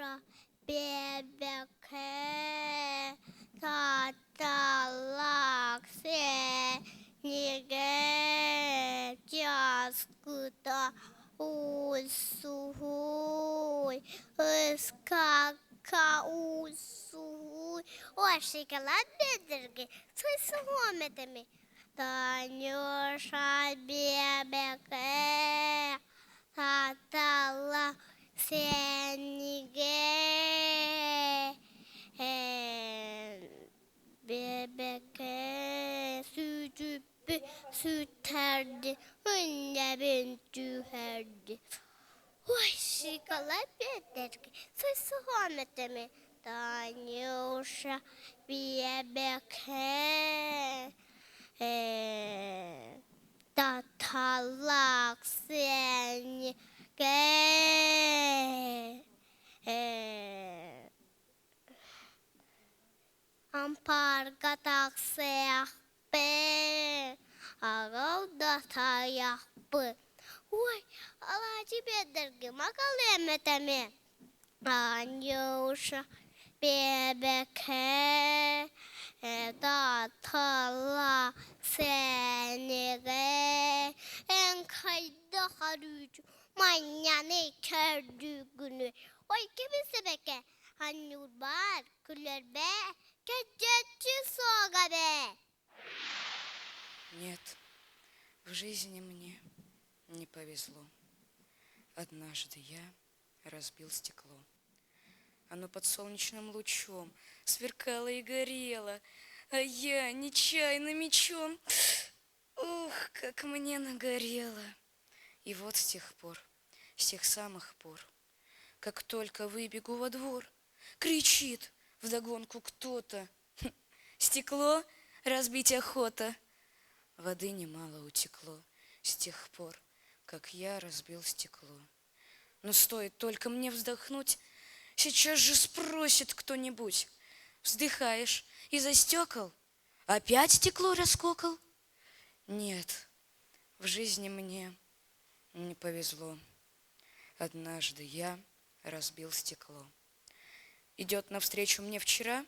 Танюша биэрбэккэ таатталаах сэнигэ часкыта усуһуй ыскакка усуһуй Ой, шоколад биэрдэргэ сысуһуом этими Танюша биэрбэккэ Таатталла сэнигэ биэрбэккэ сүтүппүт сүтэрди үннэбин түһэрди Ой, шоколад биэрдэргэ сысуһуом этими Танюша биэрбэккэ Таталаах сэнигэ ампаарга тахсыахпын, аҕал да тайахпын. Ой, алаадьы биэрдэргэ макалыам этэмэ. Анюша биэрбэккэ таатталаах сэнигэ эн хайдах арыычу манньаны көрдүгүнүй? Ой, кэбисэбэкэ, анньуурбар, күлэрбэ, кэдьэччи суоҕа бээ. Нет, в жизни мне не повезло. Однажды я разбил стекло. Оно под солнечным лучом сверкало и горело, а я нечаянно мечом. Ух, как мне нагорело! И вот с тех пор, с тех самых пор, как только выбегу во двор, кричит вдогонку кто-то. Стекло разбить охота. Воды немало утекло с тех пор, как я разбил стекло. Но стоит только мне вздохнуть, сейчас же спросит кто-нибудь. Вздыхаешь из-за стекол? Опять стекло раскокал? Нет, в жизни мне не повезло. Однажды я разбил стекло. Идет навстречу мне вчера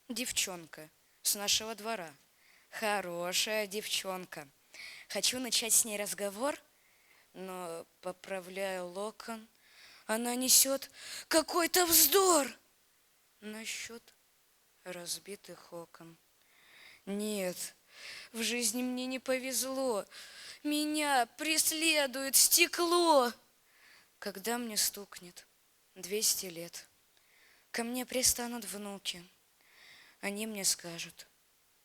девчонка с нашего двора. Хорошая девчонка. Хочу начать с ней разговор, но поправляю локон. Она несет какой-то вздор насчет разбитых окон. Нет, в жизни мне не повезло. Меня преследует стекло. Когда мне стукнет 200 лет, ко мне пристанут внуки. Они мне скажут,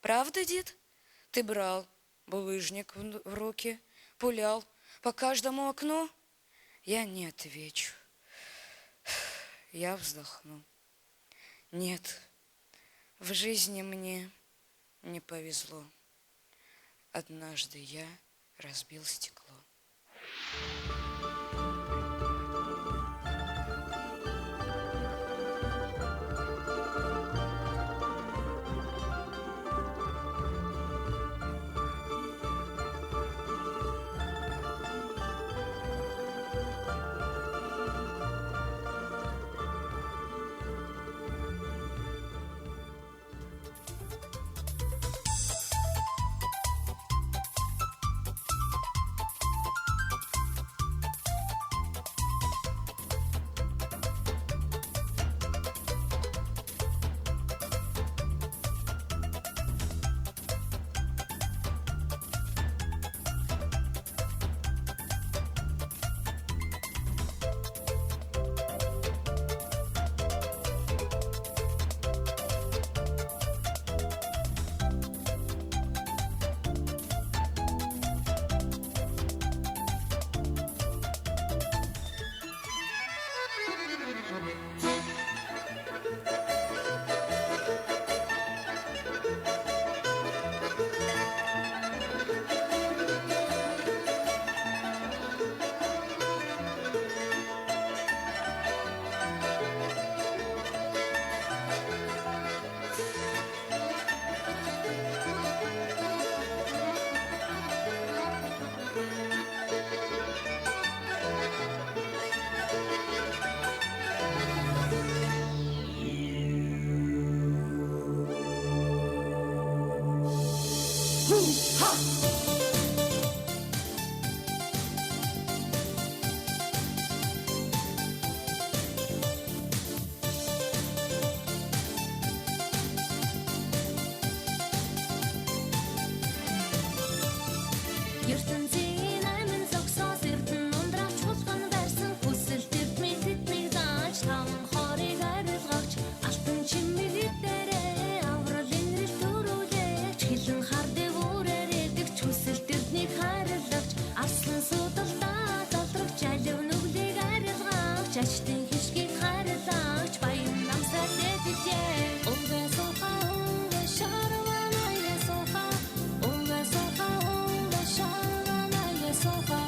правда, дед, ты брал булыжник в руки, пулял по каждому окну? Я не отвечу. Я вздохну. Нет, в жизни мне не повезло. Однажды я разбил стекло. ертөнцийн айман зогсоос эрдэн ундраач хулган барьсан хүсэл эрдмийн тэднийг зааж таван хорыг арилгагч алтан чимэг дээрээ аврал инрэл төрүүлээч хилэн хар дэвүүрээр идэгч хүсэл эрднийг хайрлагч арслан судалдаа залрагч алив нүглийг арилгагч ачтын хишгийг хайрлагч баян намсаа дэдэжээ Өнгө сууха өнгө шарваная сууха өнгө сууха өнгө шарваная сууха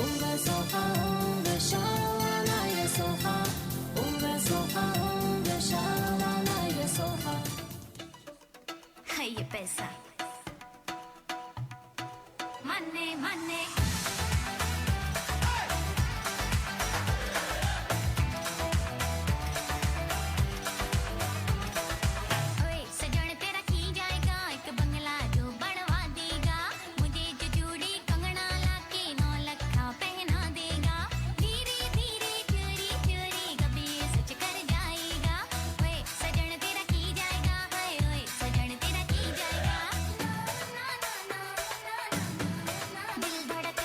өнгө сууха өнгө шарваная сууха өнгө сууха өнгө шарваная сууха Hey, pesa. Money, money. ओए सजन तेरा की जाएगा एक बंगला जो बनवा देगा मुझे जो चूड़ी कंगना लाके नौ लखा पहना देगा धीरे धीरे चोरी चोरी कभी ये सच कर जाएगा ओए सजन तेरा की जाएगा हाय ओए सजन तेरा की जाएगा ना ना ना ना ना ना दिल धड़क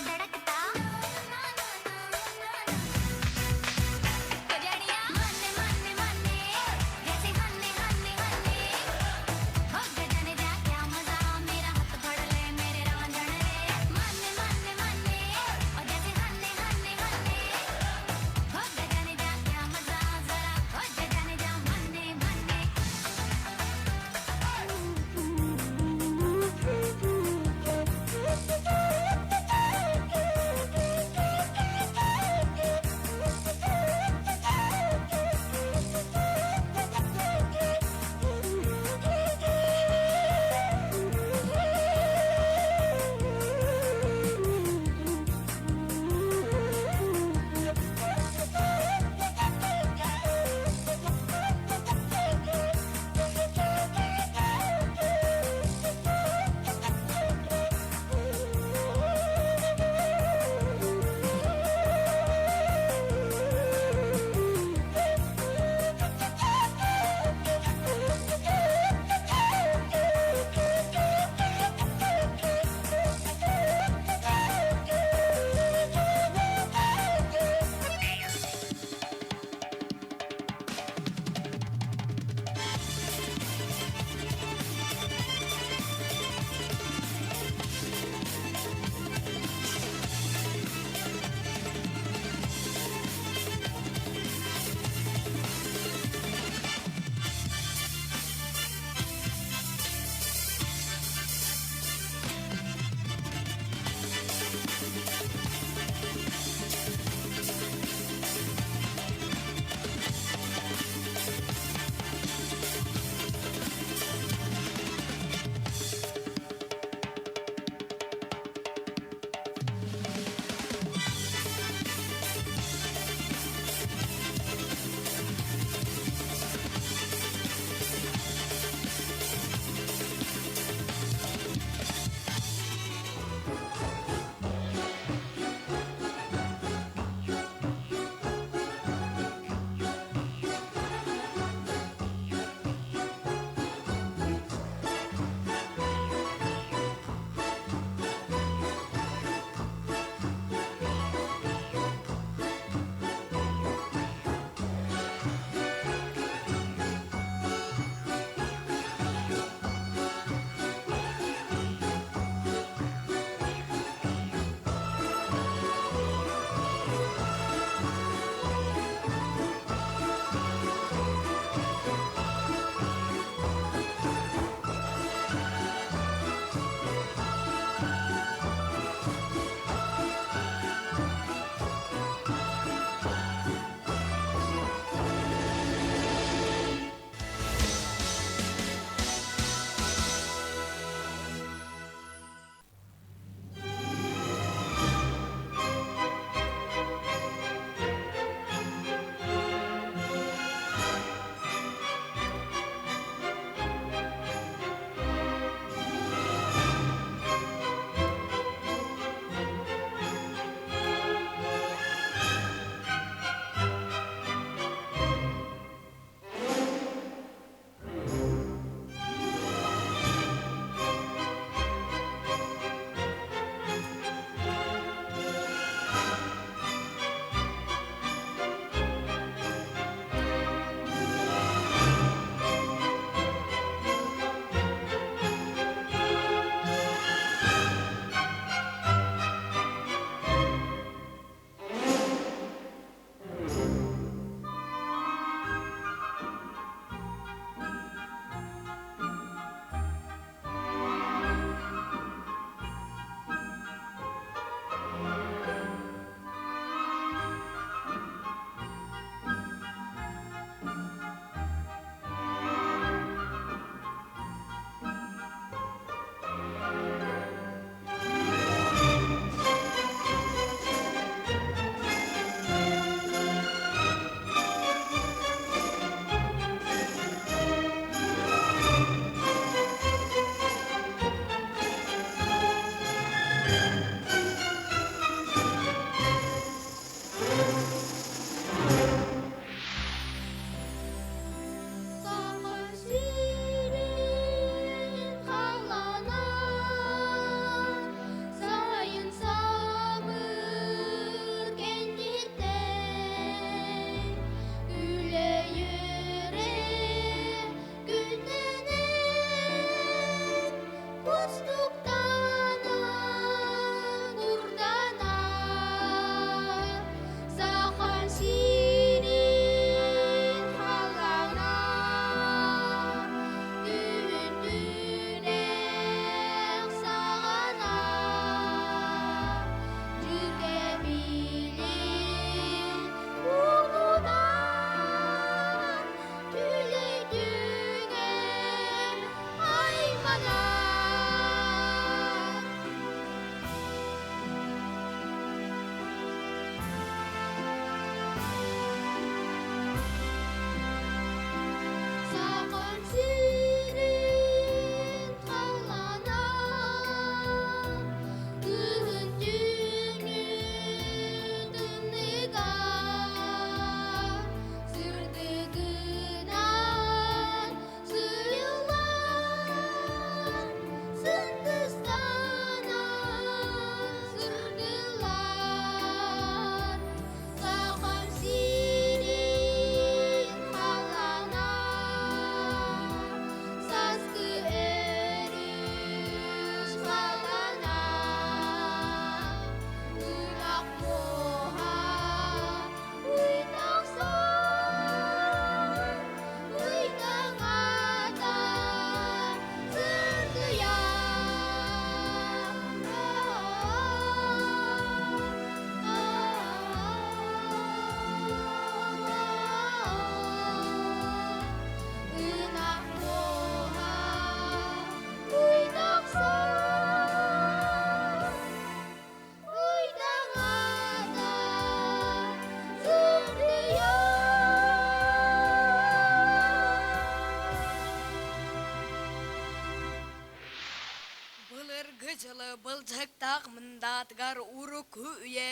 Былыргы дьылы былдьаһыктаах мындаатыгар урукку үйэ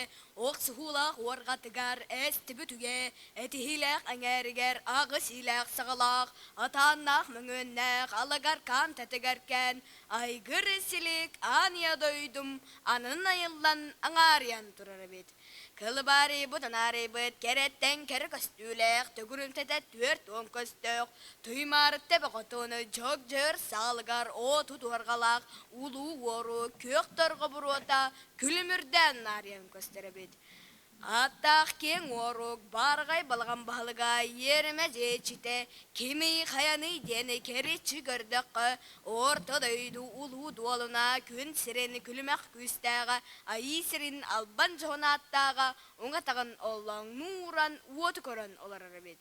охсуһуулаах уорҕатыгар эстибит үйэ этиһиилээх эҥээригэр аҕыс иилээх саҕалаах атааннаах мөҥүөннээх алагар каан тэтигэркээн айгыр силик аан ийэ дойдум анын айыллан аҥаарыйан турар эбит. Кылыбаарыйбыт анаарыйбыт кэрэттэн кэрэ көстүүлээх төгүрүмтэтэ 40 көстөөх Туймаарытта бөҕөтүн дьог-дьөр саалыгар оту туорҕалаах улуу уору күөх торҕо буруота күлүмүрдээн наарыйан көстөр эбит. Ааттаах киэҥ уорук баарҕай балаҕан баһылыга иэримэ дьиэччитэ кимий хайаный диэн кэриччи көрдөххө орто дойду улуу дуолуна күн сирин күлүмэх күүстээҕэ айыы сирин албан дьоһун ааттааҕа уҥа-таҕын оллооҥнуу ууран уоту көрөн олорор эбит.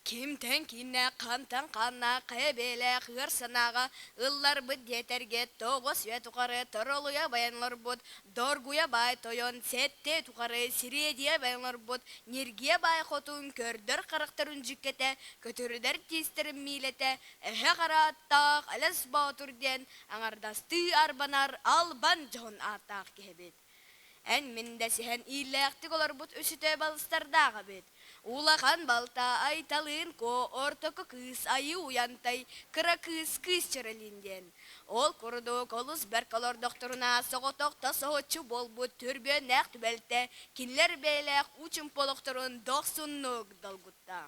Кимтэн кииннэ, хантан ханна, хайа бэйэлээх ыар санааҕа ылларбыт диэтэргэ тоҕус үйэ тухары торолуйа байан олорбут, доргуйа баай тойон сэттэ тухары сириэдийэ байан олорбут, ньиргийэ баай хотун көрдөр харахтарын дьүккэтэ, көтүрүдэр тиистэрин миилэтэ, эһэ хара аттаах Элэс Боотур диэн аҥардастыы арбанар албан дьоһун ааттаах киһибит. Эн мин дэсиһэн ииллээхтик олорбут үсүтэ балыстардаах эбит. Улахан балта Айталыын Куо, ортоку кыыс Айыы Уйантай, кыра кыыс Кыыс Чэрэлиин диэн. Ол курдук олус бэркэ олордохторуна соҕотохто соһуччу буолбут түрбүөннээх түбэлтэ кинилэр бэйэлээх уу чуумпу олохторун дохсуннук долгутта.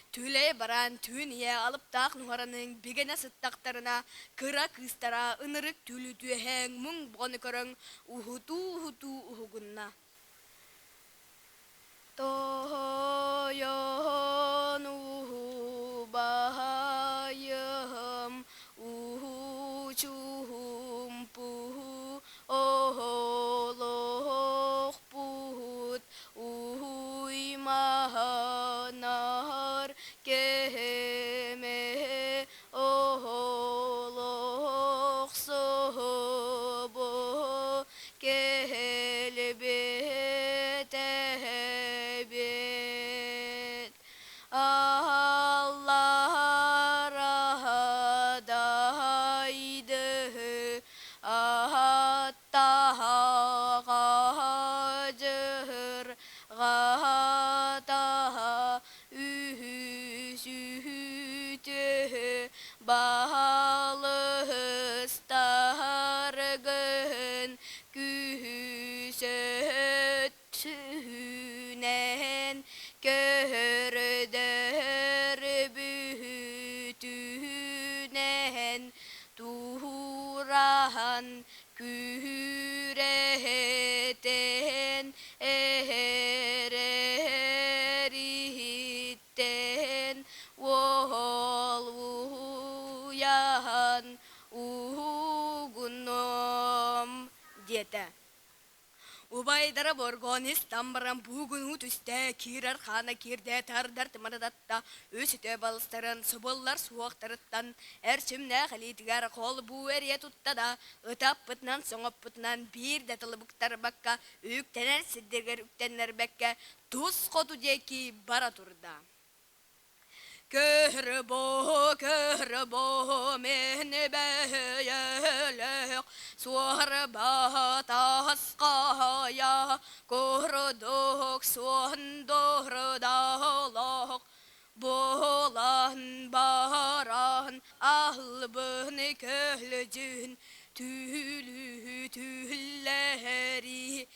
Түлэй баран түүн ийэ алыптаах нуһараныҥ бигэнэ сыттахтарына кыра кыыстара ынырык түүлү түөһэҥ муҥ боҕону көрөн уһутуу-уһутуу уһугунна. Тоһойон уһубаһайыһым уһучуһумпуһу оһолоһохпут Уһуймаһанар кэһэмэһэ оһолоохсоһобо кэһэлбэтэһэбит Аһаллараһадайдыһы аһат Таһаҕа-дьыһырҕа-таһа үһү-сүһү баһалыһыстаргын күһүсөттүнэн көһөрдөр бүһүтүнэн туһураһан Күүрэһэтэн эһэрэриһиттэн уолуйан уһугуннум диэтэ. Убайдара Боргон истэн баран буугунуу түстэ, киирэр хаана киирдэ, тардар тымырдатта, үс үтө балыстарын субуллар суохтарыттан эрчимнээх илиитигэр холбуу эрийэ тутта да, ытаппытынан соҥоппутунан биир да тылы быктарбакка, үктэнэр сирдэригэр үктэннэрбэккэ тус хоту диэки бара турда. Көрбө, көрбө, мин бэйэлээх суорба таскаайа, курдук суондурдалаах Буолан баран албын көлдьүн түүлү түллэри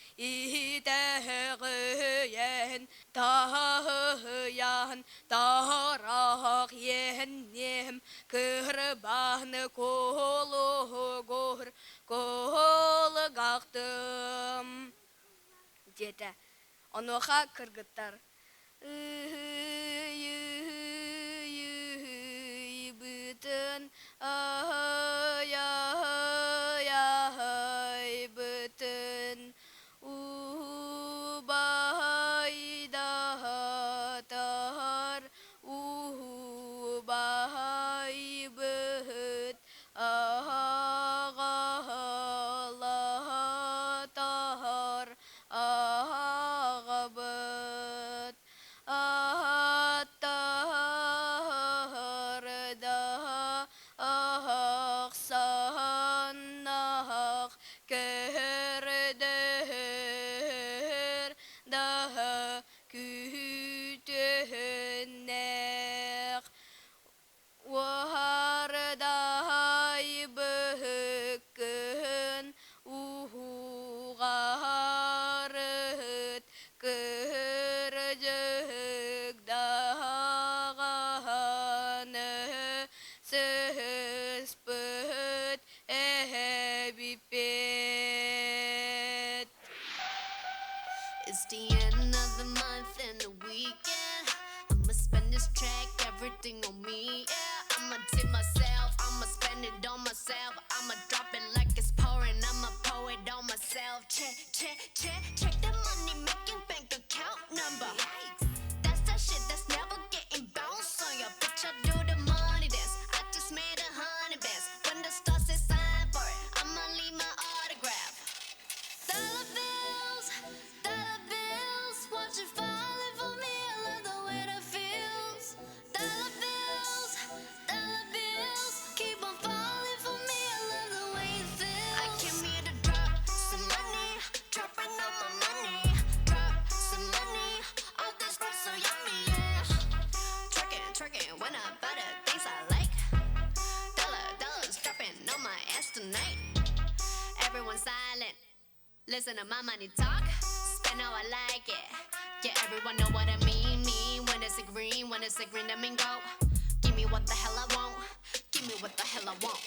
итэҕэйэн таһыйан тарах иэннем кырбан куолугур куолугахтым диэтэ. Онуоха кыргыттар Ыһый-ыһый-ыһыйбытын аһый-аһый-аһыйбытын Уһубайдаһатар уһубайбыт аһаҕалаһатар аһаҕабыт. Drop it like it's pouring. I'm a poet on myself. Check, check, check, check the money making bank account number. That's that shit that's never getting bounced on ya. Bitch, I do the money dance. I just made 100 bands. When the stars say sign for it, I'ma leave my autograph. Dollar bills, dollar bills, watch it falling for me. I love the way that feels. Dollar bills, dollar bills, keep on falling for me. I love the way it feels. I came here to drop some money, dropping all my money, drop some money. All this work so yummy, yeah. Twerking, twerking when I buy the things I like. Dollar, dollars dropping on my ass tonight. Everyone silent. Listen to my money talk, spend how I like it. Yeah, everyone know what I mean. Mean when it's a green, when it's a green, I mean go. Give me what the hell I want. Give me what the hell I want.